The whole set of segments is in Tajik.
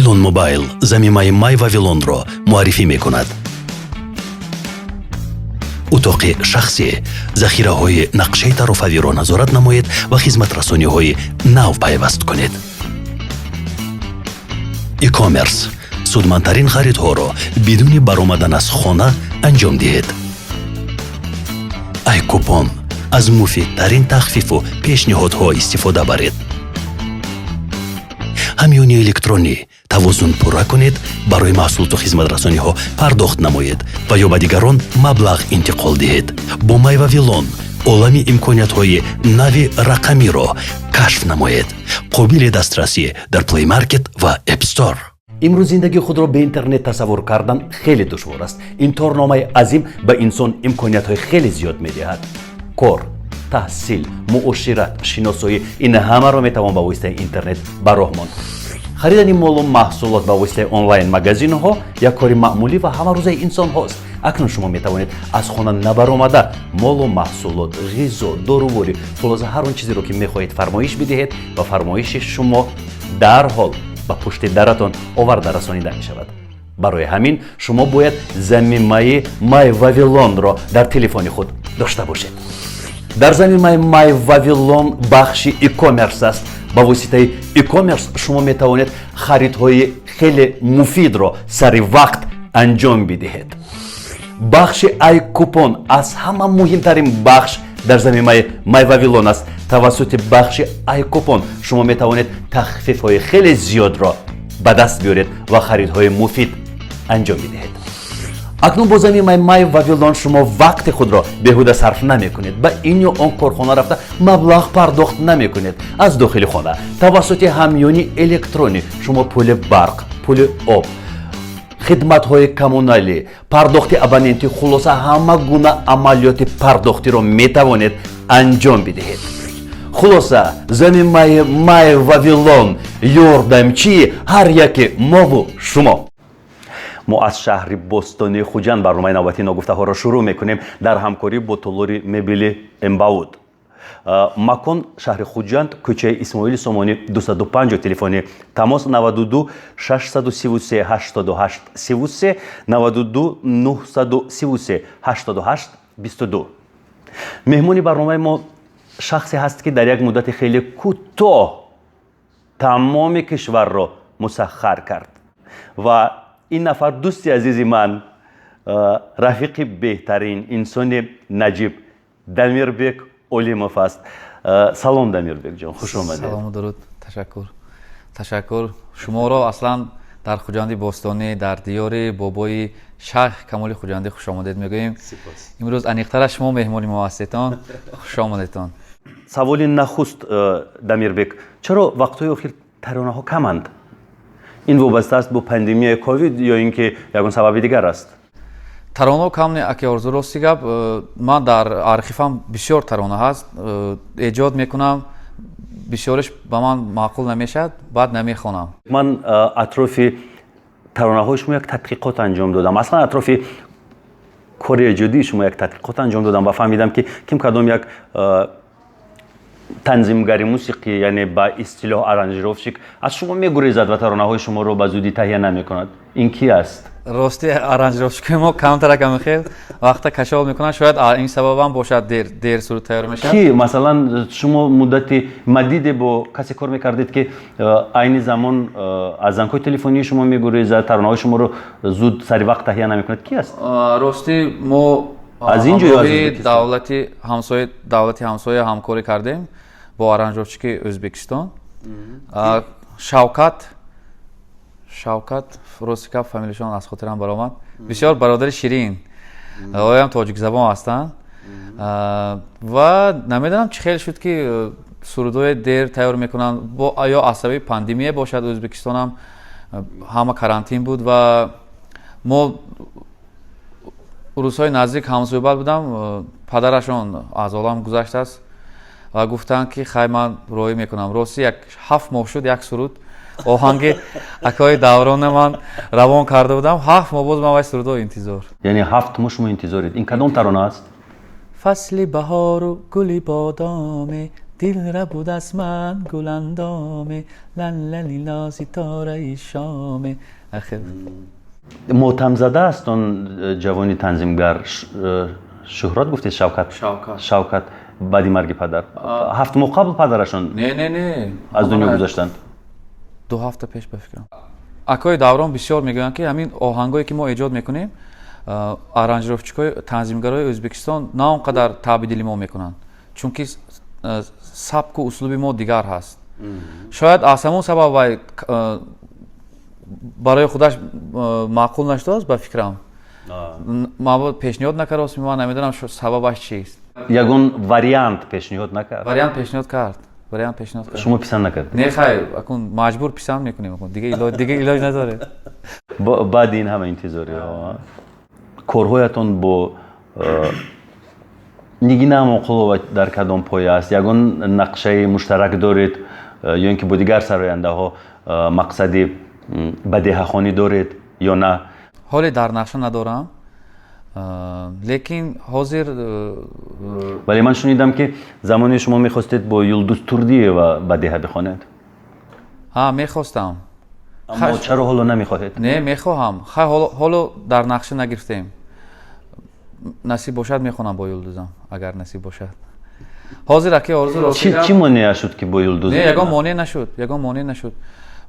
Вавилон Мобайл замимаи Май Вавилонро муаррифӣ мекунад. Утоқи шахсӣ, захираҳои нақшаи тарофавиро назорат намоед ва хизматрасониҳои нав пайваст кунед. E-commerce: судмандтарин харидҳоро бидуни баромадан аз хона анҷом диҳед. Айкупон: аз муфидтарин тахфифу пешниҳодҳо истифода баред. Ҳамёни электронӣ: тавозун пурра кунед, барои маҳсулоту хизматрасониҳо пардохт намоед ва ё ба дигарон маблағ интиқол диҳед. Бо Май Вавилон олами имкониятҳои нави рақамиро кашф намоед. Қобили дастрасӣ дар Play Market ва App Store. Имрӯз зиндагии худро бе интернет тасаввур кардан хеле душвор аст. Ин торномаи азим ба инсон имкониятҳои хеле зиёд медиҳад. Кор, таҳсил, муошират, шиносоӣ — ин ҳамаро метавон ба воситаи интернет ба роҳ монд. Харидани молу маҳсулот ба воситаи онлайн магазинҳо як кори маъмулӣ ва ҳамарӯзаи инсонҳост. Акнун шумо метавонед аз хона набаромада молу маҳсулот, ғизо, доруворӣ, хулоса, ҳар он чизеро, ки мехоҳед, фармоиш бидиҳед ва фармоиши шумо дарҳол ба пушти даратон оварда расонида мешавад. Барои ҳамин шумо бояд замимаи Май Вавилонро дар телефони худ дошта бошед. Дар замимаи Май Вавилон бахши e-commerce аст. Ба воситаи e-commerce шумо метавонед харидҳои хеле муфидро сари вақт анҷом бидиҳед. Бахши Айкупон аз ҳама муҳимтарин бахш дар замимаи Май Вавилон аст. Тавассути бахши Айкупон шумо метавонед тахфифҳои хеле зиёдро ба даст биёред ва харидҳои муфид анҷом бидиҳед. Акнун бо замимаи Май Вавилон шумо вақти худро беҳуда сарф намекунед, ба ин ё он корхона рафта маблағ пардохт намекунед. Аз дохили хона тавассути ҳамёни электронӣ шумо пули барқ, пули об, хидматҳои коммуналӣ, пардохти абонентӣ, хулоса, ҳама гуна амалиёти пардохтиро метавонед анҷом бидиҳед. Хулоса, замимаи Май Вавилон ёрдамчии ҳар яке мову шумо. Мо аз шаҳри бостонии Хуҷанд барномаи навбатии «Ногуфтаҳоро» шурӯъ мекунем дар ҳамкорӣ бо толори мебели Эмбауд. Макон: шаҳри Хуҷанд, кӯчаи Исмоили Сомонӣ, 250. Телефони тамос: 92 633 88 33, 92 933 88 22. Меҳмони барномаи мо шахсе ҳаст, ки дар як муддати хеле кӯтоҳ тамоми кишварро мусаххар кард. Ва ин нафар дӯсти азизи ман, рафиқи беҳтарин, инсони наҷиб Дамирбек Олимов аст. Салом, Дамирбекҷон, хуш омадед. Салому дуруд, ташаккур, ташаккур. Шуморо аслан дар Хуҷанди бостонӣ, дар диёри бобои Шайх Камоли Хуҷандӣ хушомадед мегӯем. Имрӯз аниқтара шумо меҳмони мо ҳастедон. Хуш омадедон. Саволи нахуст, Дамирбек: чаро вақтҳои охир таронаҳо каманд? Ин вобаста аст бо пандемияи ковид ё ин ки ягон сабаби дигар аст? Таронаҳо кам не, аки Орзу. Рости гап, ман дар архивам бисёр тарона ҳаст, эҷод мекунам, бисёриш ба ман маъқул намешавад, баъд намехонам. Ман атрофи таронаҳои шумо як тадқиқот анҷом додам, аслан атрофи кори эҷодии шумо як тадқиқот анҷом додам ва фаҳмидам, ки ким кадом як танзимгари мусиқӣ, яъне ба истилоҳ аранжировщик, аз шумо мегурезад ва таронаҳои шуморо ба зудӣ таҳия намекунад. Ин ки аст? Рости, аранжировщикои мо камтарак амихел вақта кашол мекунанд, шояд ин сабабам бошад, дер дер суруд тайёр мешавад. Ки масалан, шумо муддати мадиде бо касе кор мекардед, ки айни замон аз зангҳои телефонии шумо мегурезад, таронаҳои шуморо зуд, сари вақт таҳия намекунад. Ки аст? Рости, мо аз ин ҷо ё аз Ӯзбекистон? Давлати ҳамсоя, давлати ҳамсоя ҳамкорӣ кардем бо аранжировщики Ӯзбекистон Шавкат. Шавкат, рости гап, фамилияшон аз хотирам баромад. Бисёр бародари ширин, оям тоҷикзабон ҳастанд. Ва намедонам, чӣ хел шуд, ки сурудҳои дер тайёр мекунанд, ё аз сабаби пандемия бошад. Ӯзбекистонам ҳама карантин буд ва мо рӯзҳои наздик ҳамсӯҳбат будам, падарашон аз олам гузаштааст ва гуфтанд, ки хай, ман роҳӣ мекунам. Рости, як 7 моҳ шуд, як суруд оҳанги акои Даврона ман равон карда будам. 7 моҳ боз ман вай сурудҳо интизор. Яъне 7 моҳ шумо интизоред. Ин кадом тарона аст? Фасли баҳору гули бодоме, Дил рабуд аз ман гуландоме, лаллалила, ситораи шоме. Ахир. Мотамзада аст он ҷавони танзимгар, Шуҳрат гуфтед, Шавкат. Шавкат. Шавкат баъди марги падар, 7 моҳ қабл падарашон Не, не, не. аз дунё гузаштанд. 2 ҳафта пеш, ба фикрам. Акои Даврон бисёр мегӯянд, ки ҳамин оҳангое, ки мо эҷод мекунем, аранжировщикҳои, танзимгарои Ӯзбекистон на он қадар таъби дили мо мекунанд, чунки сабку услуби мо дигар ҳаст. Шояд аз ҳамон сабаб вай барои худаш маъқул нашудааст, ба фикрам. Ман пешниҳод накардааст, ман намедонам, сабабаш чист. Ягон вариант пешниҳод накард? Вариант пешниҳод кард, вариант пешниҳод кард. Шумо писанд накард? Не, хай, акун маҷбур писанд мекунем, дига илоҷ надорем. Баъди ин ҳама интизориҳо, корҳоятон бо Нигина Амонқулова дар кадом поя аст? Ягон нақшаи муштарак доред ё ин ки бо дигар сарояндаҳо мақсади бадеҳахонӣ доред ё на? Ҳоле дар нақша надорам, лекин ҳозир Вале ман шунидам, ки замоне шумо мехостед бо Юлдуз Турдиева бадеҳа бихонед. Ҳа, мехостам. Аммо чаро ҳоло намехоҳед? Не, мехоҳам. Хай, ҳоло дар нақша нагирифтем. Насиб бошад, мехонам бо Юлдузам, агар насиб бошад. Ҳозир, аки Орзу, чӣ монеа шуд, ки бо Юлдуз? Не, ягон монеа нашуд, ягон монеа нашуд.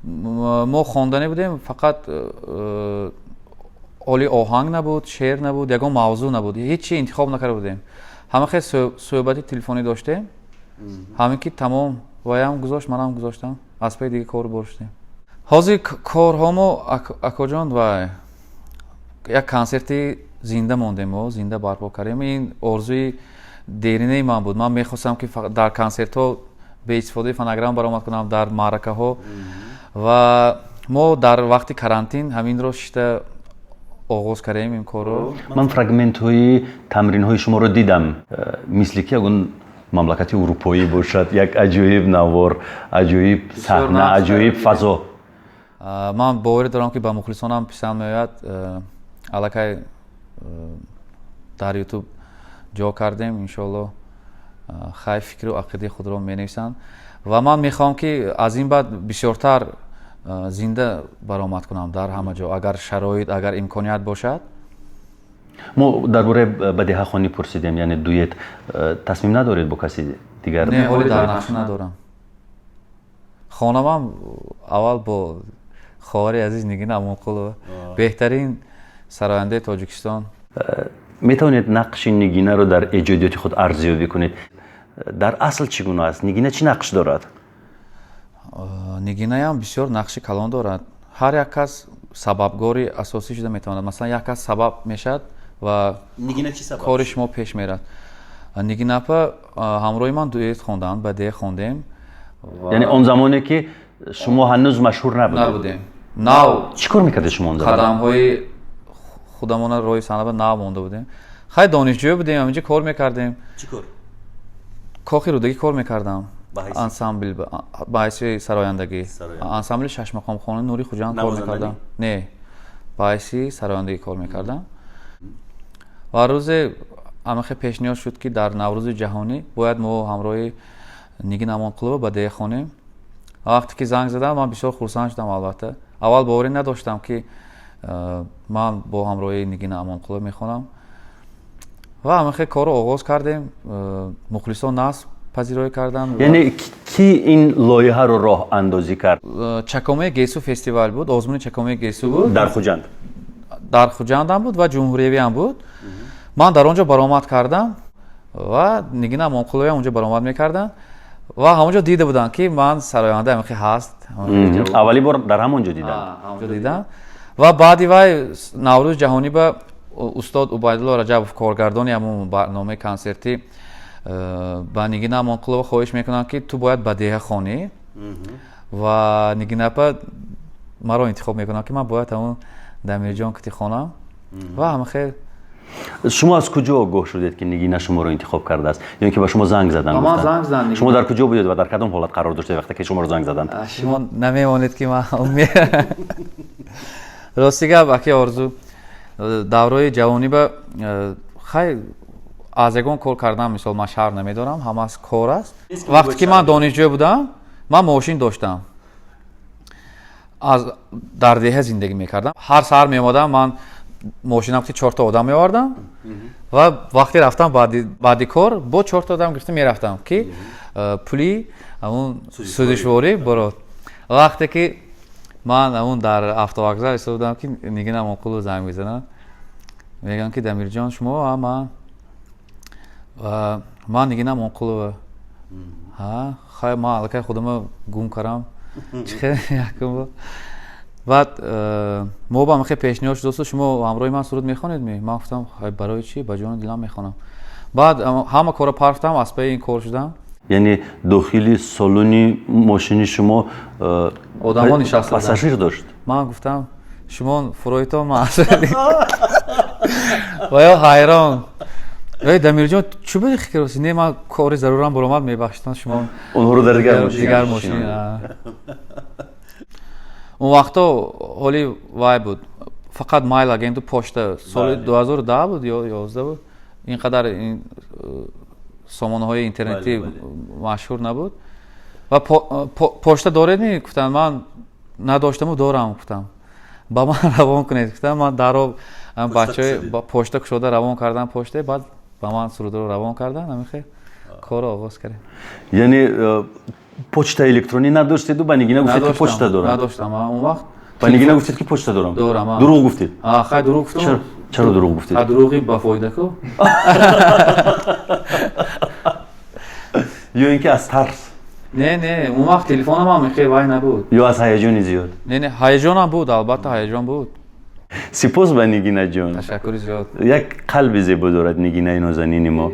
Мо хонданӣ будем, фақат оли оҳанг набуд, шеър набуд, ягон мавзӯъ набуд, ҳеҷ чи интихоб накарда будем. Ҳама хел суҳбати телефонӣ доштем, ҳамин ки тамом, ваям гузошт, манам гузоштам, аз паи дига кор бор шудем. Ҳозир корҳомо, акоҷон, вай як консерти зинда мондем, мо зинда барпо кардем. Ин орзуи деринаи ман буд. Ман мехостам, ки дар консертҳо бе истифодаи фонограмма баромад кунам, дар маъракаҳо. Ва мо дар вақти карантин ҳаминро шита оғоз кардем, ин корро. Ман фрагментҳои тамринҳои шуморо дидам, мисли ки ягон мамлакати урупоӣ бошад. Як аҷоиб навор, аҷоиб саҳна, аҷоиб фазо. Ман боварӣ дорам, ки ба мухлисонам писанд меояд. Аллакай дар Ютуб ҷо кардем. Иншоалло, хай, фикру ақидаи худро менависанд. Ва ман мехоҳам, ки аз ин баъд бисёртар зинда баромад кунам дар ҳама ҷо, агар шароит, агар имконият бошад. Мо дар бораи бадеҳахонӣ пурсидем, яъне дуэт тасмим надоред бо каси дигар? Не, ҳоле дар нақша надорам. Хонамам аввал бо хоҳари азиз Нигина Амонқулова, беҳтарин сарояндаи Тоҷикистон. Метавонед нақши Нигинаро дар эҷодиёти худ арзёбӣ кунед? Дар асл чӣ гуна аст Нигина, чӣ нақш дорад? Нигинаям бисёр нақши калон дорад. Ҳар як кас сабабгори асосӣ шуда метавонад. Масалан, як кас сабаб мешавад ва кори шумо пеш мерад. Нигина апа ҳамроҳи ман дуэт хонданд, бадеҳ хондем. Яъне он замоне, ки шумо ҳанӯз машҳур набудед? Набудем, нав. Чӣ кор мекардед шумо он замон? Қадамҳои худамона роҳи санъат нав монда будем. Хай, донишҷӯ будем, ҳаминҷо кор мекардем. Чӣ кор? Кохи Рӯдагӣ кор мекардам, ансамбл, ба ҳайси сарояндагӣ, ансамбли Шашмақомхонаи Нури Хуҷанд кор мекардам. Не, ба ҳайси сарояндагӣ кор мекардам. Ва рӯзе ҳамахе пешниҳод шуд, ки дар Наврӯзи ҷаҳонӣ бояд мо ҳамроҳи Нигин Амонқулова бадеҳ хонем. Вақте ки занг задам, ман бисёр хурсанд шудам. Албатта, аввал боварӣ надоштам, ки ман бо ҳамроҳии Нигина Амонқулова мехонам. Ва ҳамахе корро оғоз кардем, мухлисон насб пазироӣ карданд. Яъне ки ин лоиҳаро роҳ андозӣ кард? Чакомаи Гесу фестивал буд, озмуни Чакомаи Гесу буд. Дар Хуҷанд? Дар Хуҷандам буд ва ҷумҳуриявиам буд. Ман дар он ҷо баромад кардам ва Нигина Амонқуловаам онҷо баромад мекарданд ва ҳамонҷо дида буданд, ки ман сароянда ҳамихе ҳаст. Аввалин бор дар ҳамон ҷо диданд? Ҳамонҷо дидам. Ва баъди вай Наврӯзи ҷаҳонӣ ба устод Убайдулло Раҷабов, коргардони ҳамон барномаи консертӣ, ба Нигина Амонқулова хоҳиш мекунанд, ки ту бояд бадеҳа хонӣ. Ва Нигина апа маро интихоб мекунанд, ки ман бояд ҳамон Дамирҷон кити хонам. Ва ҳамахел. Шумо аз куҷо огоҳ шудед, ки Нигина шуморо интихоб кардааст, ё ин ки ба шумо занг заданд? Ба ман занг заданд. Шумо дар куҷо будед ва дар кадом ҳолат қарор доштед, вақте ки шуморо занг заданд? Шумо намемонед, ки ман, рости гап, аки Орзу, давраи ҷавонӣ ба хай Аз ягон кор кардан, мисол, ман шарм намедорам, ҳамаас кор аст. Вақте ки ман донишҷӯ будам, ман мошин доштам, аз дар деҳа зиндагӣ мекардам. Ҳар саҳар меомадам, ман мошинам ки чорта одам меовардам ва вақте рафтам баъди кор бо чорта одам гирифта мерафтам, ки пули ҳамун сӯзишворӣ бурод. Вақте ки ман ҳамун дар автовокзал истода будам, ки Нигина Амонқулова занг мезанад, мегӯям, ки Дамирҷон, шумо? Ман, ман Нигина Амонқулова. Хай, ман аллакай худама гум кардам, якум. Баъд мо ба мехе пешниҳод шудасту: шумо ҳамроҳи ман суруд мехонед ми? Ман гуфтам: хай, барои чӣ, ба ҷону дилам мехонам. Баъд ҳама корро партам, аз паи ин кор шудам. Яъне дохили салони мошини шумо одамо нишаста? Пассажир дошт? Ман гуфтам: шумо фуроитон, ман. Ва ё ҳайрон: эй, Дамирҷон, чӣ буди хикроси? Не, ман кори зарурам баромад, мебахшитон шумо. Онҳоро дар дигар мошин. Он вақто ҳоли вай буд, фақат mail агенту почта. Соли 2010 буд ё 11 буд, ин қадар сомонаҳои интернетӣ машҳур набуд. Ва почта доред ми, гуфтанд. Ман надоштаму дорам, гуфтам, ба ман равон кунед, гуфтам. Ман дарро бачаҳои почта кушода равон кардам почта, баъд ба ман сурудро равон кардан. Ҳамин корро оғоз кардем. Яъне почтаи электронӣ надоштеду ба Нигина гуфтед, ки почта дорам? Надоштам он вақт. Ба Нигина гуфтед, ки почта дорам? Дорам. Дурӯғ гуфтед? Хай, дурӯғ гуфтам. Чаро дурӯғ гуфтед? Дурӯғи ба фоида ку. Ё ин ки аз тарс? Не, не, он вақт телефонам ҳам хеле вай набуд. Ё аз ҳаяҷони зиёд? Не, не, ҳаяҷонам буд, албатта, ҳаяҷон буд. Сипос ба Нигинаҷон. Ташаккури зиёд. Як қалби зебо дорад Нигинаи нозанини мо.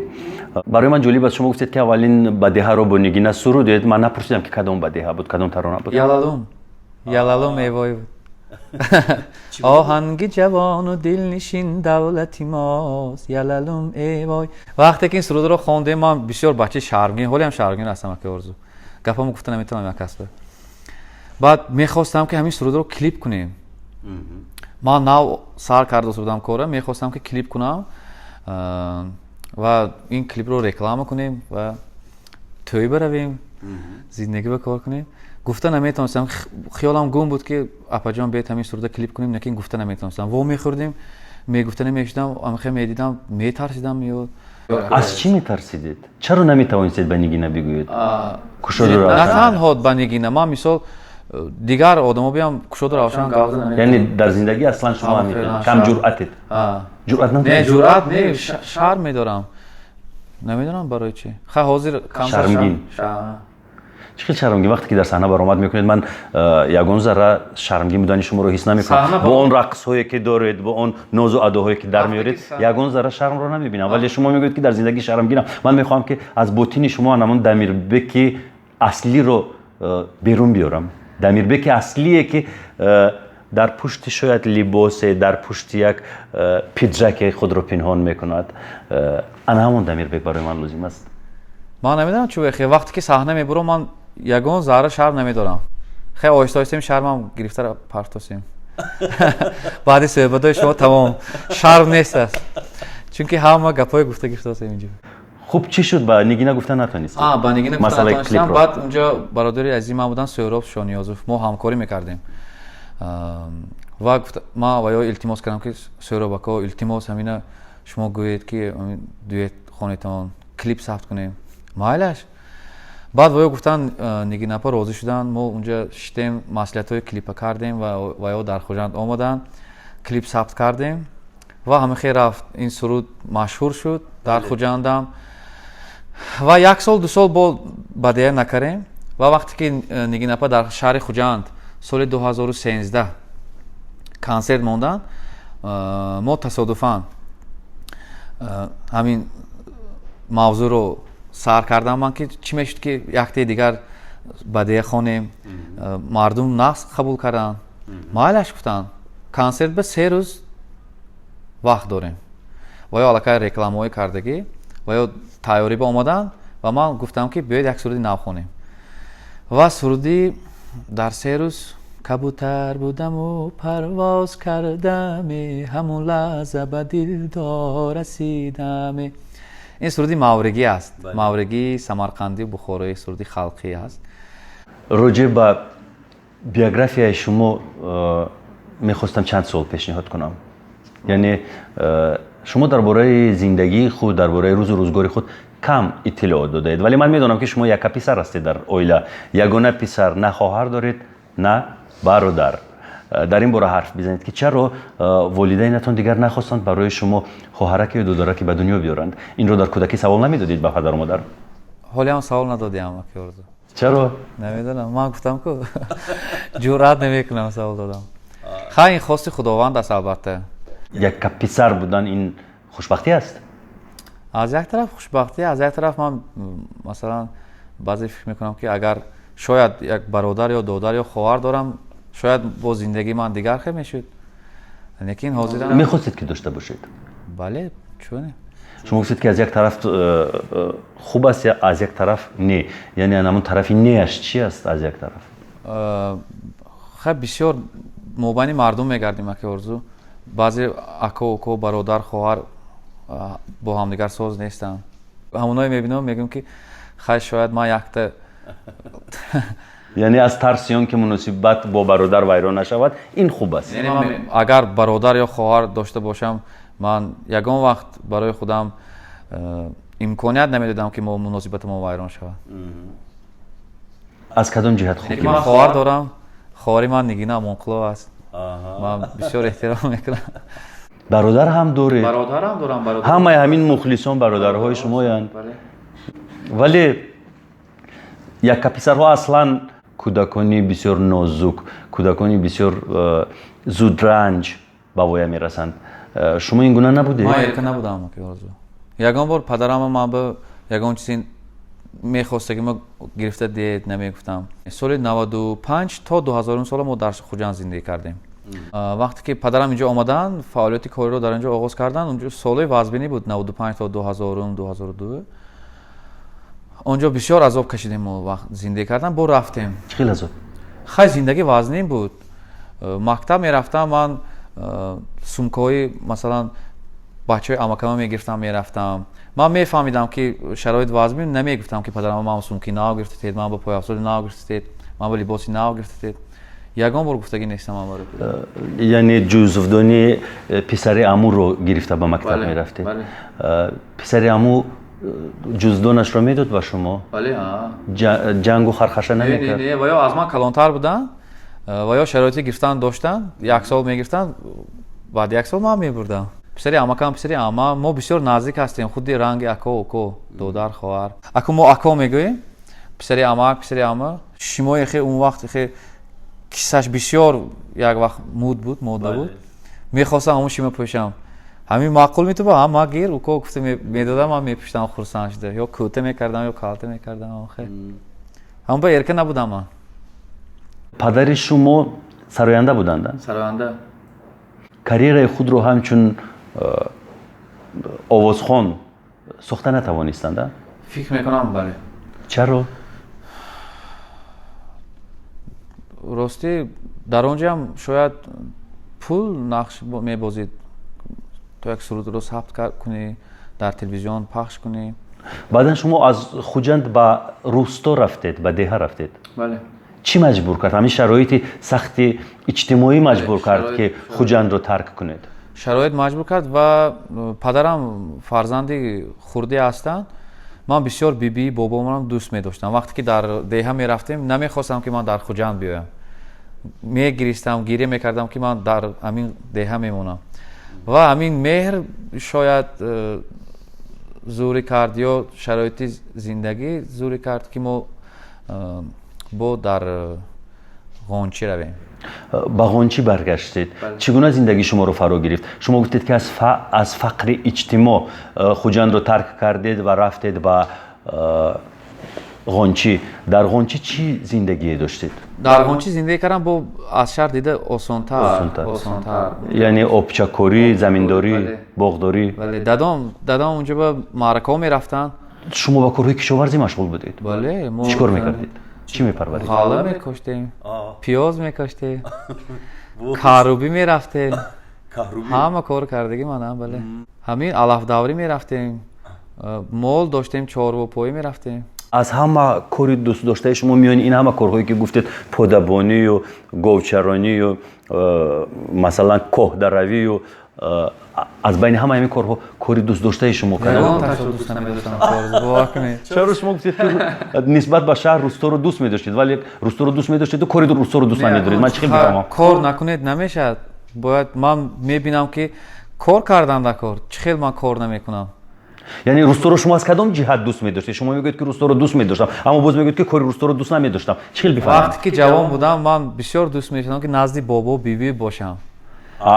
Барои ман ҷолиб аст, шумо гуфтед, ки аввалин бадеҳаро бо Нигина сурудед. Ман напурсидам, ки кадом бадеҳа буд, кадом тарона буд. Ялалум, ялалум эвой буд. Оҳанги ҷавону дилнишин давлати мост, ялалум эвой. Вақте ки ин сурудро хондем, ман бисёр бачаи шармгин, ҳолиам шармгин ҳастам, аки Орзу, гапамо гуфта наметавонам як касба. Баъд мехостам, ки ҳамин сурудро клип кунем. Ман нав сар карда будам кора, мехостам, ки клип кунам ва ин клипро реклама кунем ва тӯй баравем, зиндагӣ ба кор кунем. Гуфта наметавонистам, хиёлам гум буд, ки апаҷон, бед ҳамин суруда клип кунем, лекин гуфта наметавонистам. Во мехӯрдем, мегуфта намешудам, амхе медидам, метарсидам ё Аз чӣ метарсидед? Чаро наметавонистед ба Нигина бигӯед? На танҳо ба Нигина, ман, мисол, дигар одамо биям кушоду равшан гап. Яъне дар зиндагӣ аслан шумо кам ҷуръатед? Ҷуръат? Не, ҷуръат не, шарм медорам, намедонам барои чӣ. Ха, ҳозир. Шармгин? Чӣ хел шармгин? Вақте ки дар саҳна баромад мекунед, ман ягон зарра шармгин будани шуморо ҳис намекунам. Бо он рақсҳое ки доред, бо он нозу адоҳое ки дар меоред, ягон зарра шармро намебинам, вале шумо мегӯед, ки дар зиндагӣ шармгинам. Ман мехоҳам, ки аз ботини шумо ҳамон Дамирбеки аслиро берун биёрам, Дамирбеки аслие, ки дар пушти шояд либосе, дар пушти як пиджаке худро пинҳон мекунад. Ана ҳамон Дамирбек барои ман лозим аст. Ман намедонам чӣ вехе, вақте ки саҳна мебурам, ман ягон зарра шарм намедорам. Хеле оҳиста оҳистаем, шармам гирифта партосем. Баъди суҳбатҳои шумо тамом, шарм нест аст, чунки ҳама гапҳои гуфта гирифтасем инҷо. Хуб, чӣ шуд, ба Нигина гуфта натонистед? Ба Нигина гуфта натонистам. Баъд унҷо бародари азизи ман буданд, Суҳроб Шониёзов, мо ҳамкорӣ мекардем ва ман ва ё илтимос кардам, ки Суҳроб ако, илтимос, ҳамина шумо гӯед, ки дуэт хонетон, клип сабт кунем. Майлаш. Баъд воё гуфтанд, Нигинапа розӣ шуданд. Мо унҷа шиштем, маслиҳатҳои клипа кардем ва ё дар Хуҷанд омаданд, клип сабт кардем ва ҳамин хел рафт. Ин суруд машҳур шуд дар Хуҷандам ва як сол, 2 сол бо бадея накардем. Ва вақте ки Нигинапа дар шаҳри Хуҷанд соли 2013 консерт монданд, мо тасодуфан ҳамин мавзӯъро сар кардам ман, ки чӣ мешуд, ки яктаи дигар бадея хонем. Мардум нақс қабул карданд, майлаш гуфтанд. Консерт ба 3 рӯз вақт дорем ва ё аллакай рекламаҳои кардагӣ ва ё тайёрӣ ба омаданд ва ман гуфтам, ки биёед як суруди нав хонем. Ва суруди дар 3 рӯз: кабутар будаму парвоз кардаме, ҳамун лаҳза ба дилдор расидаме. Ин суруди мавригӣ аст, мавригӣ, самарқандӣ, бухороӣ, суруди халқӣ аст. Роҷеъ ба биографияи шумо мехостам чанд суол пешниҳод кунам. Яъне шумо дар бораи зиндагии худ, дар бораи рӯзу рӯзгори худ кам иттилоот додаед, вале ман медонам, ки шумо якка писар ҳастед дар оила, ягона писар, на хоҳар доред, на бародар. Дар ин бора ҳарф бизанед, ки чаро волидайнатон дигар нахостанд барои шумо хоҳараке ё додараке ба дунё биёранд. Инро дар кӯдакӣ савол намедодед ба падару модар? Ҳоле ҳам савол надодиам, аки Орзу. Чаро? Намедонам, ман гуфтам ку, ҷуръат намекунам савол додам. Хай, ин хости Худованд аст, албатта. Якка писар будан ин хушбахтӣ аст? Аз як тараф хушбахтӣ, аз як тараф ман, масалан, баъзе фикр мекунам, ки агар шояд як бародар ё додар ё хоҳар дорам, шояд бо зиндагии ман дигар хел мешуд, лекин ҳозир Мехостед, ки дошта бошед? Бале, чуне. Шумо гуфтед, ки аз як тараф хуб аст, аз як тараф не. Яъне ҳамон тарафи неаш чи аст аз як тараф? Хай, бисёр мобайни мардум мегардем, аки Орзу. Баъзе ако, уко, бародар, хоҳар бо ҳамдигар соз нестанд. Ҳамоное мебинам, мегӯям, ки хай, шояд ман якта. Яъне аз тарси он ки муносибат бо бародар вайрон нашавад, ин хуб аст? Агар бародар ё хоҳар дошта бошам, ман ягон вақт барои худам имконият намедодам, ки мо муносибатамон вайрон шавад. Аз кадом ҷиҳат хуб? Ман хоҳар дорам, хоҳари ман Нигина Амонқулова аст, ман бисёр эҳтиром мекунам. Бародар ҳам доред? Бародарам дорам. Ҳамаи ҳамин мухлисон бародарҳои шумоянд. Вале якка писарҳо аслан кӯдакони бисёр нозук, кӯдакони бисёр зудранҷ ба воя мерасанд. Шумо ин гуна набудед? Ман эрка набудам, Орзу. Ягон бор падарама ман ба ягон чизи мехостаги ма гирифта диҳед намегуфтам. Соли 95 то 2000 сола мо дар Хуҷанд зиндагӣ кардем. Вақте ки падарам инҷо омаданд, фаъолияти кориро дар инҷо оғоз карданд, онҷо солҳои вазбинӣ буд, 95 то 2000, 2002. Онҷо бисёр азоб кашидем мо вақт зиндагӣ кардан, бо рафтем. Чӣ хел азоб? Хай, зиндагӣ вазнин буд. Мактаб мерафтам, ман сумкаҳои, масалан, бачаҳои амакама мегирифтам, мерафтам. Ман мефаҳмидам, ки шароит вазмин, намегуфтам, ки падарам, ман сумки нав гирифтатед, ман ба пойафзоли нав гирифтатед, ман ба либоси нав гирифтатед. Ягон бор гуфтагӣ нестам ман барои. Яъне ҷузвдони писари амуро гирифта ба мактаб мерафтед? Писари аму ҷуздонашро медод ба шумо? Бале. Ҷангу хархаша намекард? Не, ва ё аз ман калонтар буданд, ва ё шароити гирифтан доштанд, як сол мегирифтанд, баъд як сол ман мебурдам. Писари амакам, писари ама, мо бисёр наздик ҳастем, худи ранги ако, уко, додар, хоҳар. Аку мо ако мегӯем, писари амак, писари ама. Шимои хе он вақт хе кисаш бисёр як вақт муд буд, мода буд. Мехостам ҳамон шима пӯшам. Ҳамин маъқул метуба, ҳа, ма гир, уко гуфта медодам, ман мепӯштам хурсанд шуда. Ё кӯта мекардам, ё калта мекардам. Хе. Ҳамон ба эрка набудам ман. Падари шумо сароянда буданд? Сароянда. Карьераи худро ҳамчун овозхон сохта натавонистанд? Фикр мекунам, бале. Чаро? Ростӣ, дар он ҷоам шояд пул нақш мебозид, то як сурудро сабт кунӣ, дар телевизион пахш кунӣ. Баъдан шумо аз Хуҷанд ба рӯсто рафтед, ба деҳа рафтед. Бале. Чӣ маҷбур кард? Ҳамин шароити сахти иҷтимоӣ маҷбур кард, ки Хуҷандро тарк кунед? Шароит маҷбур кард ва падарам фарзанди хурдӣ ҳастанд. Ман бисёр бибии бобомонам дӯст медоштам. Вақте ки дар деҳа мерафтем, намехостам, ки ман дар Хуҷанд биёям. Мегиристам, гиря мекардам, ки ман дар ҳамин деҳа мемонам. Ва ҳамин меҳр шояд зӯрӣ кард ё шароити зиндагӣ зӯрӣ кард, ки мо бо дар Ғончӣ равем. Ба Ғончӣ баргаштед. Чӣ гуна зиндагӣ шуморо фаро гирифт? Шумо гуфтед, ки аз фақри иҷтимоъ Хуҷандро тарк кардед ва рафтед ба Ғончӣ. Дар Ғончӣ чӣ зиндагие доштед? Дар Ғончӣ зиндагӣ кардам, бо аз шаҳр дида осонтар. Осонтар. Яъне обчакорӣ, заминдорӣ, боғдорӣ? Бале, дадом онҷо ба маъракаҳо мерафтанд. Шумо ба корҳои кишоварзӣ машғул будед? Бале. Чӣ кор мекардед? Чӣ мепарваридед? Ғалла мекоштем, пиёз мекоштем, карубӣ мерафтем. Ҳама кор кардагӣ манам, бале. Ҳамин алафдаврӣ мерафтем. Мол доштем, чорвопоӣ мерафтем. Аз ҳама кори дӯстдоштаи шумо миёни ин ҳама корҳое ки гуфтед, подабонию говчаронию масалан коҳдаравию, аз байни ҳама ҳамин корҳо кори дӯстдоштаи шумо кадом? Дӯст намедоштам, бовар кунед. Чаро? Шумо гуфтед, ки нисбат ба шаҳр русторо дӯст медоштед, вале русторо дӯст медоштеду кори русторо дӯст намедоред. Ман чӣ хел бифаҳмам? Кор накунед, намешавад. Бояд, ман мебинам, ки кор кардан дар кор, чӣ хел ман кор намекунам. Яъне русторо шумо аз кадом ҷиҳат дӯст медоштед? Шумо мегӯед, ки русторо дӯст медоштам, аммо боз мегӯед, ки кори русторо дӯст намедоштам. Чӣ хел бифаҳмам? Вақте ки ҷавон будам, ман бисёр дӯст медоштам, ки назди бобо, бибӣ бошам.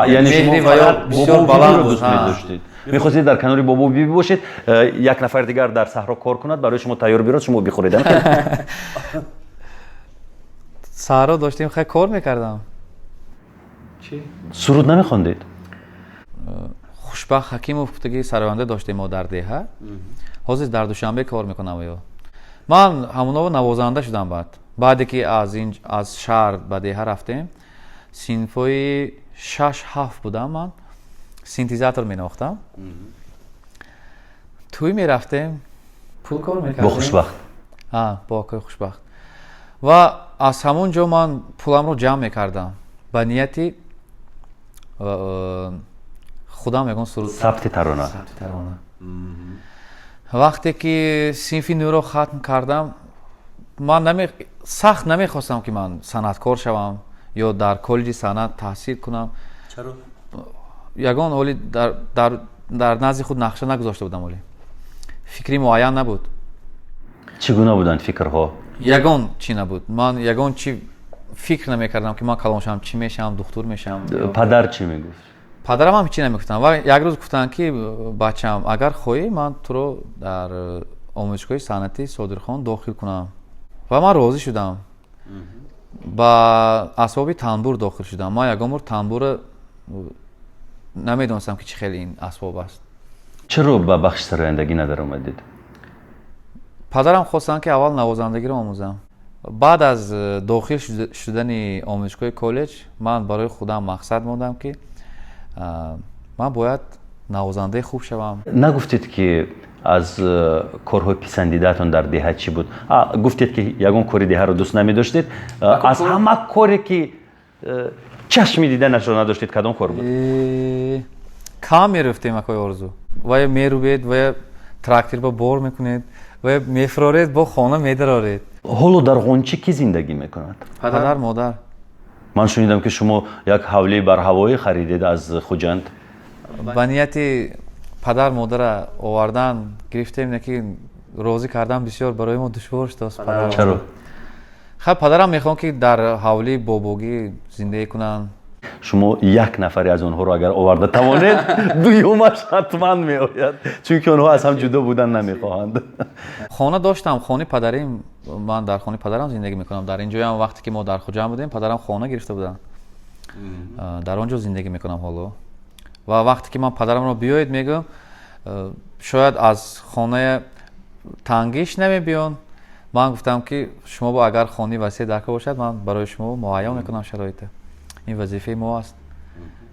Яъне шумо меҳри ва ё бисёр баланд дӯст медоштед, мехостед дар канори бобо, бибӣ бошед, як нафари дигар дар саҳро кор кунад, барои шумо тайёр бирод, шумо бихӯред. Саҳро доштем, хай, кор мекардам. Суруд намехондед? Хушбахт Ҳакимов гуфтаги сароянда доштем мо дар деҳа, ҳозир дар Душанбе кор мекунам. Ё ман ҳамоново навозанда шудам. Баъд, баъде ки аз шаҳр ба деҳа рафтем, синфҳои 6-7 будам, ман синтезатор менавохтам, тӯй мерафтем, пул кор мекардем. Бо Хушбахт? Бо акои Хушбахт. Ва аз ҳамон ҷо ман пуламро ҷамъ мекардам ба нияти худам ягон суруд. Сабти тарона. Сабти тарона. Вақте ки синфи нӯро хатм кардам, ман сахт намехостам, ки ман санъаткор шавам ё дар коллеҷи санъат таҳсил кунам. Чаро? Ягон ҳоли дар назди худ нақша нагузошта будам, ҳоле фикри муайян набуд. Чӣ гуна буданд фикрҳо? Ягон чӣ набуд. Ман ягон чӣ фикр намекардам, ки ман калон шавам, чӣ мешавам, духтур мешавам. Падар чӣ мегуфт? Падарам ҳам ҳечи намегуфтанд. Ва як рӯз гуфтанд, ки бачам, агар хоҳӣ, ман туро дар омӯзишгоҳи санъатии Содирхон дохил кунам. Ва ман розӣ шудам, ба асбоби танбур дохил шудам. Ман ягон бор танбура намедонистам, ки чӣ хел ин асбоб аст. Чаро ба бахши сарояндагӣ надаромадед? Падарам хостанд, ки аввал навозандагиро омӯзам. Баъд аз дохил шудани омӯзишгоҳи коллеҷ, ман барои худам мақсад мондам, ки ман бояд навозандаи хуб шавам. Нагуфтед, ки аз корҳои писандидаатон дар деҳа чӣ буд. Гуфтед, ки ягон кори деҳаро дӯст намедоштед. Аз ҳама коре, ки чашми диданашро надоштед, кадом кор буд? Кам мерӯфтем, акои Орзу. Вая мерӯбед, вая тракторба бор мекунед, вая мефуроред, бо хона медароред. Ҳоло дар Ғончӣ кӣ зиндагӣ мекунад? Падар, модар. Ман шунидам, ки шумо як ҳавлии барҳавоӣ харидед аз Хуҷанд. Ба нияти падар, модара овардан гирифтем, не ки розӣ кардан бисёр барои мо душвор шудааст. Чаро? Хай, падарам мехоҳам, ки дар ҳавлии бобогӣ зиндагӣ кунанд. Шумо як нафаре аз онҳоро агар оварда тавонед, дуюмаш ҳатман меояд, чунки онҳо аз ҳам ҷудо будан намехоҳанд. Хона доштам, хонаи падарим. Ман дар хонаи падарам зиндагӣ мекунам. Дар ин ҷоям, вақте ки мо дар Хуҷанд будем, падарам хона гирифта буданд, дар он ҷо зиндагӣ мекунам ҳоло. Ва вақте ки ман падарамро биёед мегӯям, шояд аз хонаи тангиш намебиён. Ман гуфтам, ки шумо агар хонаи васеъ даркор бошад, ман барои шумо муайян мекунам шароита. Ин вазифаи мо аст.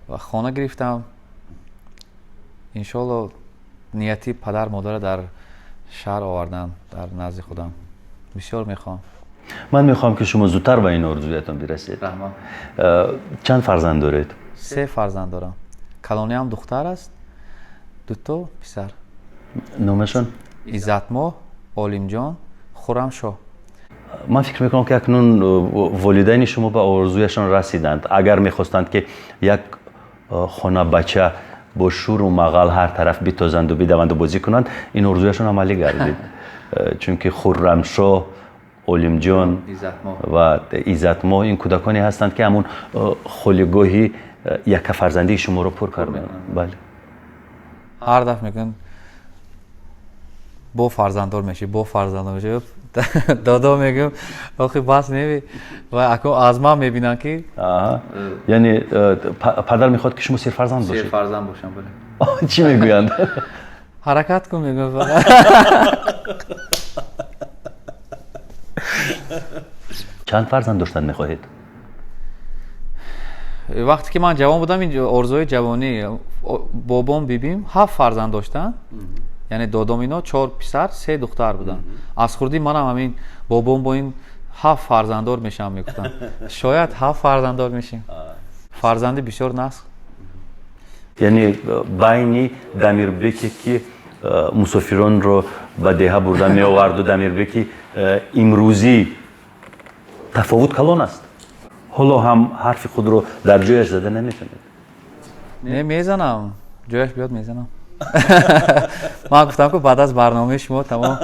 Ва хона гирифтам. Иншоалло, нияти падар, модара дар шаҳр овардан, дар назди худам бисёр мехоҳам. Ман мехоҳам, ки шумо зудтар ба ин орзуятон бирасед. Раҳмат. Чанд фарзанд доред? Се фарзанд дорам. Калониам духтар аст, дуто писар. Номашон? Иззатмоҳ, Олимҷон, Хуррамшоҳ. Ман фикр мекунам, ки акнун волидайни шумо ба орзуяшон расиданд. Агар мехостанд, ки як хонабача бо шуру мағал ҳар тараф битозанду бидаванду бозӣ кунанд, ин орзуяшон амалӣ гардид, чунки Хуррамшоҳ, Олимҷон ва Иззатмоҳ ин кӯдаконе ҳастанд, ки ҳамун холигоҳи яккафарзандии шуморо пур карданд. Бале. Ҳар дафъ мегӯянд, бо фарзанддор мешӣ, бо фарзанддор мешӣ. Додо, мегӯям, охи бас неви. Ва акун аз ман мебинанд, ки Яъне падар мехоҳад, ки шумо серфарзанд бошед? Серфарзанд бошам, бале. Чӣ мегӯянд? Ҳаракат кун, мегӯям фақат. Чанд фарзанд доштан мехоҳед? Вақте ки ман ҷавон будам, ин орзуи ҷавонӣ, бобом, бибим ҳафт фарзанд доштанд. Яъне додом ино чор писар, се духтар буданд. Аз хурдӣ манам ҳамин бобом бо ин ҳафт фарзанддор мешавам мегуфтам. Шояд ҳафт фарзанддор мешем. Фарзанди бисёр насл. Яъне байни Дамирбеке, ки мусофиронро ба деҳа бурда меоварду, Дамирбеки имрӯзӣ тафовут калон аст. Ҳоло ҳам ҳарфи худро дар ҷояш зада наметавонед? Не, мезанам, ҷояш биёд, мезанам. Ман гуфтам, ки баъд аз барномаи шумо тамом,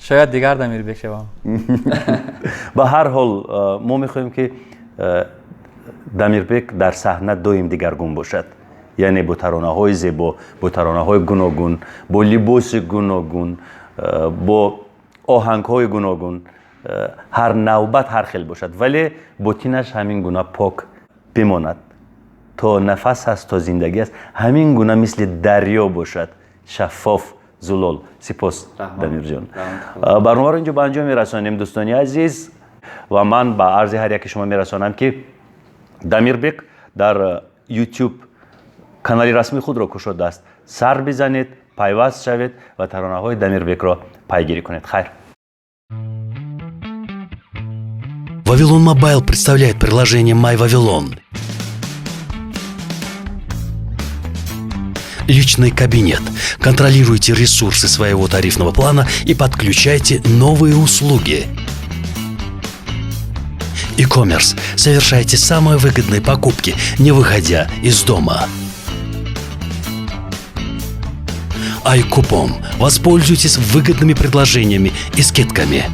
шояд дигар Дамирбек шавам. Ба ҳар ҳол, мо мехоҳем, ки Дамирбек дар саҳна доим дигаргун бошад, яъне бо таронаҳои зебо, бо таронаҳои гуногун, бо либоси гуногун, бо оҳангҳои гуногун, ҳар навбат ҳар хел бошад, вале ботинаш ҳамин гуна пок бимонад. То нафас ҳаст, то зиндагӣ аст, ҳамин гуна мисли дарё бошад, шаффоф, зулол. Сипос, Дамирҷон. Барномаро инҷо ба анҷом мерасонем, дӯстони азиз, ва ман ба арзи ҳар яки шумо мерасонам, ки Дамирбек дар YouTube канали расмии худро кушодааст. Сар бизанед, пайваст шавед ва таронаҳои Дамирбекро пайгирӣ кунед. Хайр. Вавилон Мобайл представляет приложение My Вавилон. Личный кабинет. Контролируйте ресурсы своего тарифного плана и подключайте новые услуги. E-commerce. Совершайте самые выгодные покупки, не выходя из дома. iКупон. Воспользуйтесь выгодными предложениями и скидками.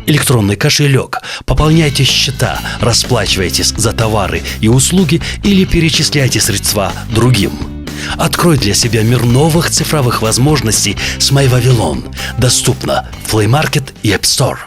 Электронный кошелек. Пополняйте счета, расплачивайтесь за товары и услуги или перечисляйте средства другим. Открой для себя мир новых цифровых возможностей с MyVavilon. Доступно в Play Market и App Store.